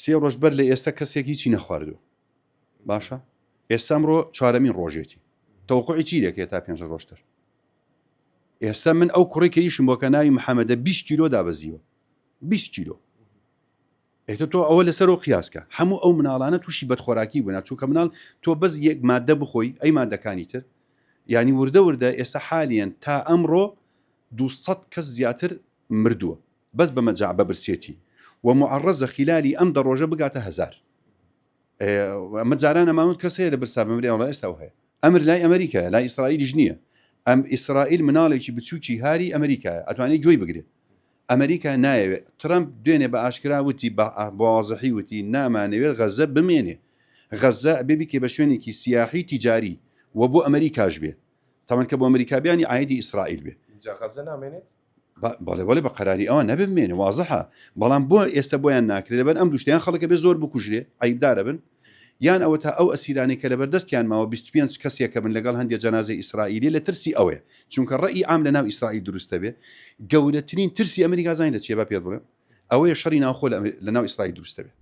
سێ ڕۆژ بەر لە ئێستا کەسێک هیچی نەخواردووە باشە ئێستا ئەمڕۆ چوارەمین ڕۆژێتی تەوقعی چی دەکەێت تا پێنج ڕۆژتر ئێستا من ئەو کوڕی کە ئیشم بۆ کە ناوی محەممەدە 20 کیلۆ دابەزیوە 20 کیلۆ ئێتە تۆ ئەوە لەسەر و قیاسکە هەموو ئەو مناڵانە تووشی بەدخۆراکی بوون چونکە مناڵ تۆ بەس یەک مادە بخۆی ئەی مادەکانی تر ینی وردە وردە ئێستا حالیەن تا ئەمڕۆ 200 کەس زیاتر مردووە بەس بە مەجاع بە برسێتی و معڕزە خیلالی ئەم دە ڕۆژە بگاتە هەزار ئەمە جاران ئەمانوت کەس هەیە لە برسا بمرێ وڵا ئێستا هەیە ئەمر لای ئەمریکایە لای ئیسرائیلیش نییە ئەم ئیسرائیل مناڵێکی بچووکی هاری ئەمریکایە ئەتوانێت گوێی بگرێت ئەمریکا نایەوێت ترەمپ دوێنێ بە ئاشکرا وتی بە وازحی وتی نامانەوێت غەزە بمێنێ غەزە ئەبێ بیکەی بە شوێنێکی سیاحی تیجاری و بۆ ئەمریکاش بێ تەمەن کە بۆ ئەمریکا بیانی عایدی ئیسرائیل بێ جا غەزە نامێنێت؟ بەڵێ بەڵێ بە قەراری ئەوان نەبێ بمێنێ وازحە بەڵام بۆ ئێستا بۆیان ناکرێت لەبەر ئەم دوو شتیان خەڵکە بێ زۆر بکوژرێ عیبدارە بن یان ئەوە تا ئەو ئەسیرانەی کە لەبەر دەستیان ماوە 25 کەسێکە بن لەگەڵ هەندێک جەنازەی ئیسرائیلی لە ترسی ئەوەیە چونکە ڕەئی عام لە ناو ئیسرائیل دروستە بێ گەورەترین ترسی ئەمریکا زانین لە چیە با پێت بڵێم ئەوەیە شەڕی ناوخۆ لە ناو ئیسرائیل دروستە بێ.